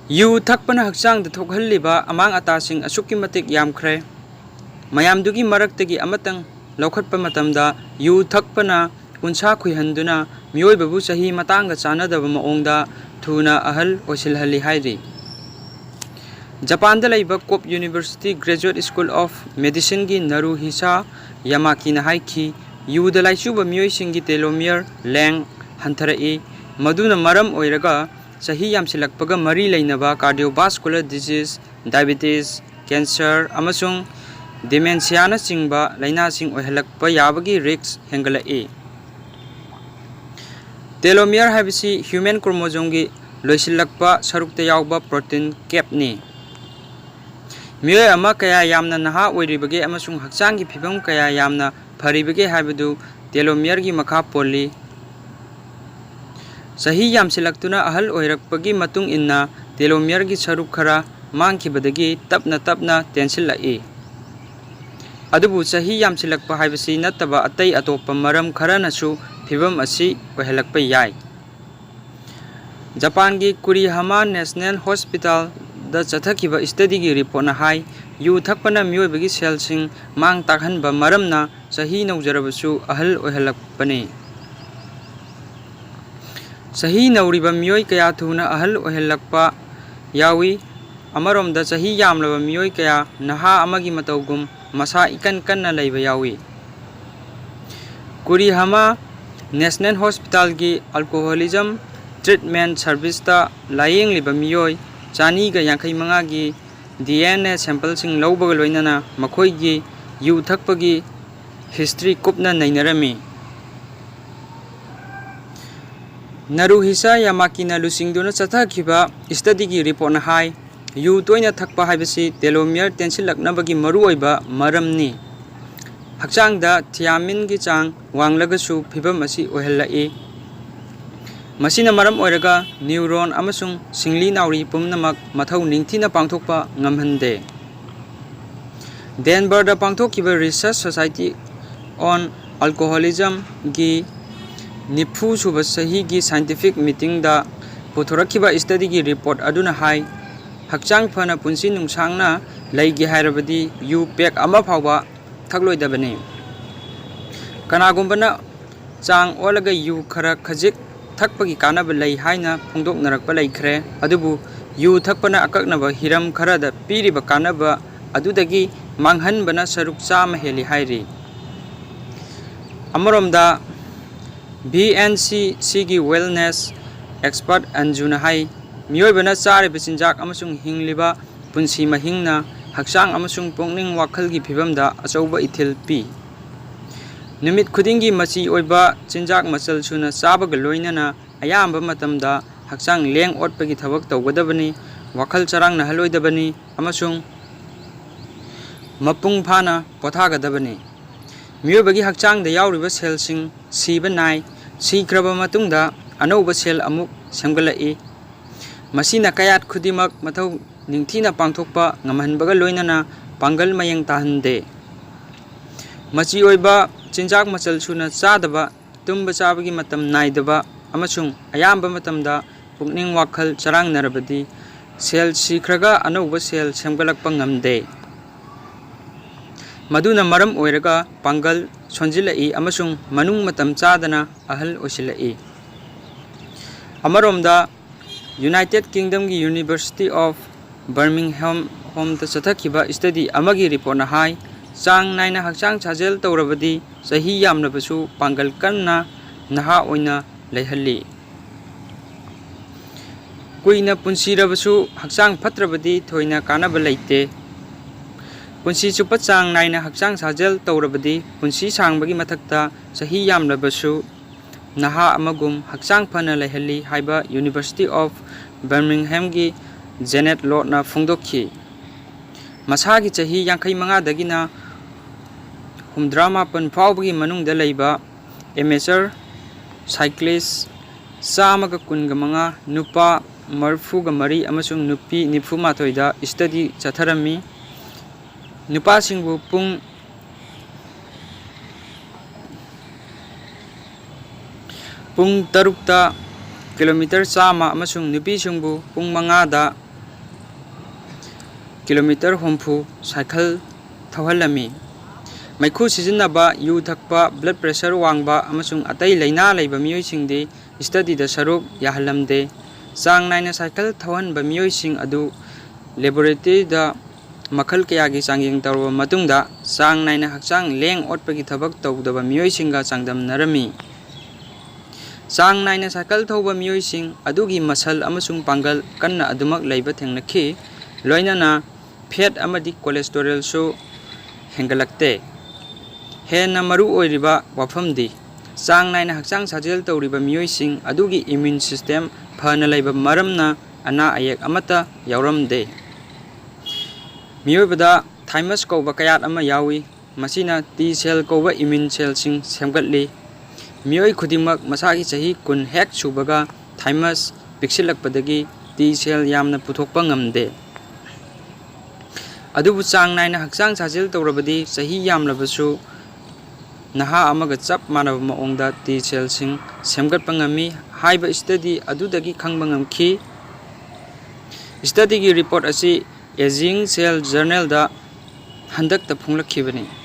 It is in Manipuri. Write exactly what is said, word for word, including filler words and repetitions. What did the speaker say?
ꯌꯨ ꯊꯛꯄꯅ ꯍꯛꯆꯥꯡꯗ ꯊꯣꯛꯍꯜꯂꯤꯕ ꯑꯃꯥꯡ ꯑꯇꯥꯁꯤꯡ ꯑꯁꯨꯛꯀꯤ ꯃꯇꯤꯛ ꯌꯥꯝꯈ꯭ꯔꯦ꯫ ꯃꯌꯥꯝꯗꯨꯒꯤ ꯃꯔꯛꯇꯒꯤ ꯑꯃꯇꯪ ꯂꯧꯈꯠꯄ ꯃꯇꯝꯗ, ꯌꯨ ꯊꯛꯄꯅ ꯎꯟꯁꯥ ꯈꯨꯏꯍꯟꯗꯨꯅ ꯃꯤꯑꯣꯏꯕꯕꯨ ꯆꯍꯤ ꯃꯇꯥꯡꯒ ꯆꯥꯟꯅꯗꯕ ꯃꯑꯣꯡꯗ ꯊꯨꯅ ꯑꯍꯜ ꯑꯣꯏꯁꯤꯜꯍꯜꯂꯤ ꯍꯥꯏꯔꯤ꯫ ꯖꯄꯥꯟꯗ ꯂꯩꯕ cope university Graduate School of Medicineꯒꯤ ꯅꯔꯨ ꯍꯤꯁꯥ ꯌꯥꯃꯥꯀꯤꯅ ꯍꯥꯏꯈꯤ, ꯌꯨꯗ ꯂꯥꯏꯆꯨꯕ ꯃꯤꯑꯣꯏꯁꯤꯡꯒꯤ telomere length ꯍꯟꯊꯔꯛꯏ, ꯃꯗꯨꯅ ꯃꯔꯝ ꯑꯣꯏꯔꯒ ꯆꯍꯤ ꯌꯥꯝꯁꯤꯜꯂꯛꯄꯒ ꯃꯔꯤ ꯂꯩꯅꯕ cardiovascular disease, diabetes, cancer ꯑꯃꯁꯨꯡ dementiaꯅꯆꯤꯡꯕ ꯂꯥꯏꯅꯥꯁꯤꯡ ꯑꯣꯏꯍꯜꯂꯛꯄ ꯌꯥꯕꯒꯤ risk ꯍꯦꯟꯒꯠꯂꯛꯏ꯫ Telomere ꯍꯥꯏꯕꯁꯤ human chromosomeꯒꯤ ꯂꯣꯏꯁꯤꯜꯂꯛꯄ ꯁꯔꯨꯛꯇ ꯌꯥꯎꯕ protein capꯅꯤ꯫ ꯃꯤꯑꯣꯏ ꯑꯃ ꯀꯌꯥ ꯌꯥꯝꯅ ꯅꯍꯥ ꯑꯣꯏꯔꯤꯕꯒꯦ ꯑꯃꯁꯨꯡ ꯍꯛꯆꯥꯡꯒꯤ ꯐꯤꯕꯝ ꯀꯌꯥ ꯌꯥꯝꯅ ꯐꯔꯤꯕꯒꯦ ꯍꯥꯏꯕꯗꯨ telomereꯒꯤ ꯃꯈꯥ ꯄꯣꯜꯂꯤ꯫ ꯆꯍꯤ ꯌꯥꯝꯁꯤꯜꯂꯛꯇꯨꯅ ꯑꯍꯜ ꯑꯣꯏꯔꯛꯄꯒꯤ ꯃꯇꯨꯡ ꯏꯟꯅ telomereꯒꯤ ꯁꯔꯨꯛ ꯈꯔ ꯃꯥꯡꯈꯤꯕꯗꯒꯤ ꯇꯞꯅ ꯇꯞꯅ ꯇꯦꯟꯁꯤꯜꯂꯛꯏ꯫ ꯑꯗꯨꯕꯨ ꯆꯍꯤ ꯌꯥꯝꯁꯤꯜꯂꯛꯄ ꯍꯥꯏꯕꯁꯤ ꯅꯠꯇꯕ ꯑꯇꯩ ꯑꯇꯣꯞꯄ ꯃꯔꯝ ꯈꯔꯅꯁꯨ ꯐꯤꯕꯝ ꯑꯁꯤ ꯑꯣꯏꯍꯜꯂꯛꯄ ꯌꯥꯏ꯫ ꯖꯄꯥꯟꯒꯤ ꯀꯨꯔꯤꯍꯥꯃꯥ National Hospitalꯗ ꯆꯠꯊꯈꯤꯕ studyꯒꯤ reportꯅ ꯍꯥꯏ, ꯌꯨ ꯊꯛꯄꯅ ꯃꯤꯑꯣꯏꯕꯒꯤ cellꯁꯤꯡ ꯃꯥꯡ ꯇꯥꯛꯍꯟꯕ ꯃꯔꯝꯅ ꯆꯍꯤ ꯅꯧꯖꯔꯕꯁꯨ ꯑꯍꯜ ꯑꯣꯏꯍꯜꯂꯛꯄꯅꯤ꯫ ꯆꯍꯤ ꯅꯧꯔꯤꯕ ꯃꯤꯑꯣꯏ ꯀꯌꯥ ꯊꯨꯅ ꯑꯍꯜ ꯑꯣꯏꯍꯜꯂꯛꯄ ꯌꯥꯎꯏ꯫ ꯑꯃꯔꯣꯝꯗ ꯆꯍꯤ ꯌꯥꯝꯂꯕ ꯃꯤꯑꯣꯏ ꯀꯌꯥ ꯅꯍꯥ ꯑꯃꯒꯤ ꯃꯇꯧꯒꯨꯝ ꯃꯁꯥ ꯏꯀꯟ ꯀꯟꯅ ꯂꯩꯕ ꯌꯥꯎꯏ꯫ ꯀꯨꯔꯤꯍꯥꯃꯥ National Hospitalꯒꯤ alcoholism treatment serviceꯇ ꯂꯥꯌꯦꯡꯂꯤꯕ ꯃꯤꯑꯣꯏ ꯆꯅꯤꯒ ꯌꯥꯡꯈꯩ ꯃꯉꯥꯒꯤ DNA sampleꯁꯤꯡ ꯂꯧꯕꯒ ꯂꯣꯏꯅꯅ ꯃꯈꯣꯏꯒꯤ ꯌꯨ ꯊꯛꯄꯒꯤ history ꯀꯨꯞꯅ ꯅꯩꯅꯔꯝꯃꯤ꯫ ꯅꯔꯨꯍꯤꯁꯥ ꯌꯥꯃꯥꯀꯤꯅ ꯂꯨꯆꯤꯡꯗꯨꯅ ꯆꯠꯊꯈꯤꯕ studyꯒꯤ reportꯅ ꯍꯥꯏ, ꯌꯨ ꯇꯣꯏꯅ ꯊꯛꯄ ꯍꯥꯏꯕꯁꯤ telomere ꯇꯦꯟꯁꯤꯜꯂꯛꯅꯕꯒꯤ ꯃꯔꯨꯑꯣꯏꯕ ꯃꯔꯝꯅꯤ꯫ ꯍꯛꯆꯥꯡꯗ thiamineꯒꯤ ꯆꯥꯡ ꯋꯥꯡꯂꯒꯁꯨ ꯐꯤꯕꯝ ꯑꯁꯤ ꯑꯣꯏꯍꯜꯂꯛꯏ꯫ ꯃꯁꯤꯅ ꯃꯔꯝ ꯑꯣꯏꯔꯒ neuron ꯑꯃꯁꯨꯡ ꯁꯤꯡꯂꯤ ꯅꯥꯎꯔꯤ ꯄꯨꯝꯅꯃꯛ ꯃꯊꯧ ꯅꯤꯡꯊꯤꯅ ꯄꯥꯡꯊꯣꯛꯄ ꯉꯝꯍꯟꯗꯦ꯫ ꯗꯦꯟꯕꯔꯗ ꯄꯥꯡꯊꯣꯛꯈꯤꯕ Research Society on Alcoholismꯒꯤ ꯅꯤꯐꯨ ꯁꯨꯕ ꯆꯍꯤꯒꯤ scientific meetingꯗ ꯄꯨꯊꯣꯔꯛꯈꯤꯕ studyꯒꯤ report ꯑꯗꯨꯅ ꯍꯥꯏ, ꯍꯛꯆꯥꯡ ꯐꯅ ꯄꯨꯟꯁꯤ ꯅꯨꯡꯁꯥꯡꯅ ꯂꯩꯒꯦ ꯍꯥꯏꯔꯕꯗꯤ ꯌꯨ pack ꯑꯃ ꯐꯥꯎꯕ ꯊꯛꯂꯣꯏꯗꯕꯅꯤ꯫ ꯀꯅꯥꯒꯨꯝꯕꯅ ꯆꯥꯡ ꯑꯣꯜꯂꯒ ꯌꯨ ꯈꯔ ꯈꯖꯤꯛ ꯊꯛꯄꯒꯤ ꯀꯥꯟꯅꯕ ꯂꯩ ꯍꯥꯏꯅ ꯐꯣꯡꯗꯣꯛꯅꯔꯛꯄ ꯂꯩꯈ꯭ꯔꯦ, ꯑꯗꯨꯕꯨ ꯌꯨ ꯊꯛꯄꯅ ꯑꯀꯛꯅꯕ ꯍꯤꯔꯝ ꯈꯔꯗ ꯄꯤꯔꯤꯕ ꯀꯥꯟꯅꯕ ꯑꯗꯨꯗꯒꯤ ꯃꯥꯡꯍꯟꯕꯅ ꯁꯔꯨꯛ ꯆꯥꯝꯃ ꯍꯦꯜꯂꯤ ꯍꯥꯏꯔꯤ꯫ ꯑꯃꯔꯣꯝꯗ, VNCCꯒꯤ wellness expert ꯑꯟꯖꯨꯅ ꯍꯥꯏ, ꯃꯤꯑꯣꯏꯕꯅ ꯆꯥꯔꯤꯕ ꯆꯤꯟꯖꯥꯛ ꯑꯃꯁꯨꯡ ꯍꯤꯡꯂꯤꯕ ꯄꯨꯟꯁꯤ ꯃꯍꯤꯡꯅ ꯍꯛꯆꯥꯡ ꯑꯃꯁꯨꯡ ꯄꯨꯛꯅꯤꯡ ꯋꯥꯈꯜꯒꯤ ꯐꯤꯕꯝꯗ ꯑꯆꯧꯕ ꯏꯊꯤꯜ ꯄꯤ꯫ ꯅꯨꯃꯤꯠ ꯈꯨꯗꯤꯡꯒꯤ ꯃꯆꯤ ꯑꯣꯏꯕ ꯆꯤꯟꯖꯥꯛ ꯃꯆꯜ ꯁꯨꯅ ꯆꯥꯕꯒ ꯂꯣꯏꯅꯅ ꯑꯌꯥꯝꯕ ꯃꯇꯝꯗ ꯍꯛꯆꯥꯡ ꯂꯦꯡ ꯑꯣꯠꯄꯒꯤ ꯊꯕꯛ ꯇꯧꯒꯗꯕꯅꯤ, ꯋꯥꯈꯜ ꯆꯔꯥꯡꯅꯍꯜꯂꯣꯏꯗꯕꯅꯤ ꯑꯃꯁꯨꯡ ꯃꯄꯨꯡ ꯐꯥꯅ ꯄꯣꯊꯥꯒꯗꯕꯅꯤ꯫ ꯃꯤꯑꯣꯏꯕꯒꯤ ꯍꯛꯆꯥꯡꯗ ꯌꯥꯎꯔꯤꯕ cellꯁꯤꯡ ꯁꯤꯕ ꯅꯥꯏ꯫ ꯁꯤꯈ꯭ꯔꯕ ꯃꯇꯨꯡꯗ ꯑꯅꯧꯕ cell ꯑꯃꯨꯛ ꯁꯦꯝꯒꯠꯂꯛꯏ꯫ ꯃꯁꯤꯅ ꯀꯌꯥꯠ ꯈꯨꯗꯤꯡꯃꯛ ꯃꯊꯧ ꯅꯤꯡꯊꯤꯅ ꯄꯥꯡꯊꯣꯛꯄ ꯉꯝꯍꯟꯕꯒ ꯂꯣꯏꯅꯅ ꯄꯥꯡꯒꯜ ꯃꯌꯦꯡ ꯇꯥꯍꯟꯗꯦ꯫ ꯃꯆꯤ ꯑꯣꯏꯕ ꯆꯤꯟꯖꯥꯛ ꯃꯆꯜ ꯁꯨꯅ ꯆꯥꯗꯕ, ꯇꯨꯝꯕ ꯆꯥꯕꯒꯤ ꯃꯇꯝ ꯅꯥꯏꯗꯕ ꯑꯃꯁꯨꯡ ꯑꯌꯥꯝꯕ ꯃꯇꯝꯗ ꯄꯨꯛꯅꯤꯡ ꯋꯥꯈꯜ ꯆꯔꯥꯡꯅꯔꯕꯗꯤ cell ꯁꯤꯈ꯭ꯔꯒ ꯑꯅꯧꯕ cell ꯁꯦꯝꯒꯠꯂꯛꯄ ꯉꯝꯗꯦ꯫ ꯃꯗꯨꯅ ꯃꯔꯝ ꯑꯣꯏꯔꯒ ꯄꯥꯡꯒꯜ ꯁꯣꯟꯖꯤꯜꯂꯛꯏ ꯑꯃꯁꯨꯡ ꯃꯅꯨꯡ ꯃꯇꯝ ꯆꯥꯗꯅ ꯑꯍꯜ ꯑꯣꯏꯁꯤꯜꯂꯛꯏ꯫ ꯑꯃꯔꯣꯝꯗ, United Kingdomꯒꯤ University of Birmingham ꯍꯣꯝꯗ ꯆꯠꯊꯈꯤꯕ study ꯑꯃꯒꯤ reportꯅ ꯍꯥꯏ, ꯆꯥꯡ ꯅꯥꯏꯅ ꯍꯛꯆꯥꯡ ꯁꯥꯖꯦꯜ ꯇꯧꯔꯕꯗꯤ ꯆꯍꯤ ꯌꯥꯝꯂꯕꯁꯨ ꯄꯥꯡꯒꯜ ꯀꯟꯅ ꯅꯍꯥ ꯑꯣꯏꯅ ꯂꯩꯍꯜꯂꯤ꯫ ꯀꯨꯏꯅ ꯄꯨꯟꯁꯤꯔꯕꯁꯨ ꯍꯛꯆꯥꯡ ꯐꯠꯇ꯭ꯔꯕꯗꯤ ꯊꯣꯏꯅ ꯀꯥꯟꯅꯕ ꯂꯩꯇꯦ꯫ ꯄꯨꯟꯁꯤ ꯆꯨꯞꯄ ꯆꯥꯡ ꯅꯥꯏꯅ ꯍꯛꯆꯥꯡ ꯁꯥꯖꯦꯜ ꯇꯧꯔꯕꯗꯤ ꯄꯨꯟꯁꯤ ꯁꯥꯡꯕꯒꯤ ꯃꯊꯛꯇ ꯆꯍꯤ ꯌꯥꯝꯂꯕꯁꯨ ꯅꯍꯥ ꯑꯃꯒꯨꯝ ꯍꯛꯆꯥꯡ ꯐꯅ ꯂꯩꯍꯜꯂꯤ ꯍꯥꯏꯕ University of Birminghamꯒꯤ Janet Lottꯅ ꯐꯣꯡꯗꯣꯛꯈꯤ꯫ ꯃꯁꯥꯒꯤ ꯆꯍꯤ ꯌꯥꯡꯈꯩ ꯃꯉꯥꯗꯒꯤꯅ ꯍꯨꯝꯗ꯭ꯔꯥ ꯃꯥꯄꯟ ꯐꯥꯎꯕꯒꯤ ꯃꯅꯨꯡꯗ ꯂꯩꯕ amateur cyclist ꯆꯥꯝꯃꯒ ꯀꯨꯟꯒ ꯃꯉꯥ, ꯅꯨꯄꯥ ꯃꯔꯤꯐꯨꯒ ꯃꯔꯤ ꯑꯃꯁꯨꯡ ꯅꯨꯄꯤ ꯅꯤꯐꯨ ꯃꯥꯊꯣꯏꯗ study ꯆꯠꯊꯔꯝꯃꯤ꯫ ꯅꯨꯄꯥꯁꯤꯡꯕꯨ ꯄꯨꯡ, ꯄꯨꯡ ꯇꯔꯨꯛꯇ ꯀꯤꯂꯣꯃꯤꯇꯔ ꯆꯥꯝꯃ ꯑꯃꯁꯨꯡ ꯅꯨꯄꯤꯁꯤꯡꯕꯨ ꯄꯨꯡ ꯃꯉꯥꯗ ꯀꯤꯂꯣꯃꯤꯇꯔ ꯍꯨꯝꯐꯨ ꯁꯥꯏꯀꯜ ꯊꯧꯍꯜꯂꯝꯃꯤ꯫ ꯃꯩꯈꯨ ꯁꯤꯖꯤꯟꯅꯕ, ꯌꯨ ꯊꯛꯄ, blood pressure ꯋꯥꯡꯕ ꯑꯃꯁꯨꯡ ꯑꯇꯩ ꯂꯥꯏꯅꯥ ꯂꯩꯕ ꯃꯤꯑꯣꯏꯁꯤꯡꯗꯤ studyꯗ ꯁꯔꯨꯛ ꯌꯥꯍꯜꯂꯝꯗꯦ꯫ ꯆꯥꯡ ꯅꯥꯏꯅ ꯁꯥꯏꯀꯜ ꯊꯧꯍꯟꯕ ꯃꯤꯑꯣꯏꯁꯤꯡ ꯑꯗꯨ laboratoryꯗ ꯃꯈꯜ ꯀꯌꯥꯒꯤ ꯆꯥꯡꯌꯦꯡ ꯇꯧꯔꯕ ꯃꯇꯨꯡꯗ, ꯆꯥꯡ ꯅꯥꯏꯅ ꯍꯛꯆꯥꯡ ꯂꯦꯡ ꯑꯣꯠꯄꯒꯤ ꯊꯕꯛ ꯇꯧꯗꯕ ꯃꯤꯑꯣꯏꯁꯤꯡꯒ ꯆꯥꯡꯗꯝꯅꯔꯝꯃꯤ꯫ ꯆꯥꯡ ꯅꯥꯏꯅ ꯁꯥꯏꯀꯜ ꯊꯧꯕ ꯃꯤꯑꯣꯏꯁꯤꯡ ꯑꯗꯨꯒꯤ muscle ꯑꯃꯁꯨꯡ ꯄꯥꯡꯒꯜ ꯀꯟꯅ ꯑꯗꯨꯃꯛ ꯂꯩꯕ ꯊꯦꯡꯅꯈꯤ, ꯂꯣꯏꯅꯅ fat ꯑꯃꯗꯤ cholesterolꯁꯨ ꯍꯦꯟꯒꯠꯂꯛꯇꯦ꯫ ꯍꯦꯟꯅ ꯃꯔꯨ ꯑꯣꯏꯔꯤꯕ ꯋꯥꯐꯝꯗꯤ, ꯆꯥꯡ ꯅꯥꯏꯅ ꯍꯛꯆꯥꯡ ꯁꯥꯖꯦꯜ ꯇꯧꯔꯤꯕ ꯃꯤꯑꯣꯏꯁꯤꯡ ꯑꯗꯨꯒꯤ immune system ꯐꯅ ꯂꯩꯕ ꯃꯔꯝꯅ ꯑꯅꯥ ꯑꯌꯦꯛ ꯑꯃꯠꯇ ꯌꯥꯎꯔꯝꯗꯦ꯫ ꯃꯤꯑꯣꯏꯕꯗ thymus ꯀꯧꯕ ꯀꯌꯥꯠ ꯑꯃ ꯌꯥꯎꯏ, ꯃꯁꯤꯅ T cell ꯀꯧꯕ immune cellꯁꯤꯡ ꯁꯦꯝꯒꯠꯂꯤ꯫ ꯃꯤꯑꯣꯏ ꯈꯨꯗꯤꯡꯃꯛ ꯃꯁꯥꯒꯤ ꯆꯍꯤ ꯀꯨꯟ ꯍꯦꯛ ꯁꯨꯕꯒ thymus ꯄꯤꯛꯁꯤꯜꯂꯛꯄꯗꯒꯤ T cell ꯌꯥꯝꯅ ꯄꯨꯊꯣꯛꯄ ꯉꯝꯗꯦ꯫ ꯑꯗꯨꯕꯨ ꯆꯥꯡ ꯅꯥꯏꯅ ꯍꯛꯆꯥꯡ ꯁꯥꯖꯦꯜ ꯇꯧꯔꯕꯗꯤ ꯆꯍꯤ ꯌꯥꯝꯂꯕꯁꯨ ꯅꯍꯥ ꯑꯃꯒ ꯆꯞ ꯃꯥꯟꯅꯕ ꯃꯑꯣꯡꯗ T cellꯁꯤꯡ ꯁꯦꯝꯒꯠꯄ ꯉꯝꯃꯤ ꯍꯥꯏꯕ study ꯑꯗꯨꯗꯒꯤ ꯈꯪꯕ ꯉꯝꯈꯤ꯫ Studyꯒꯤ report ꯑꯁꯤ Aging Cell Journalꯗ ꯍꯟꯗꯛꯇ ꯐꯣꯡꯂꯛꯈꯤꯕꯅꯤ꯫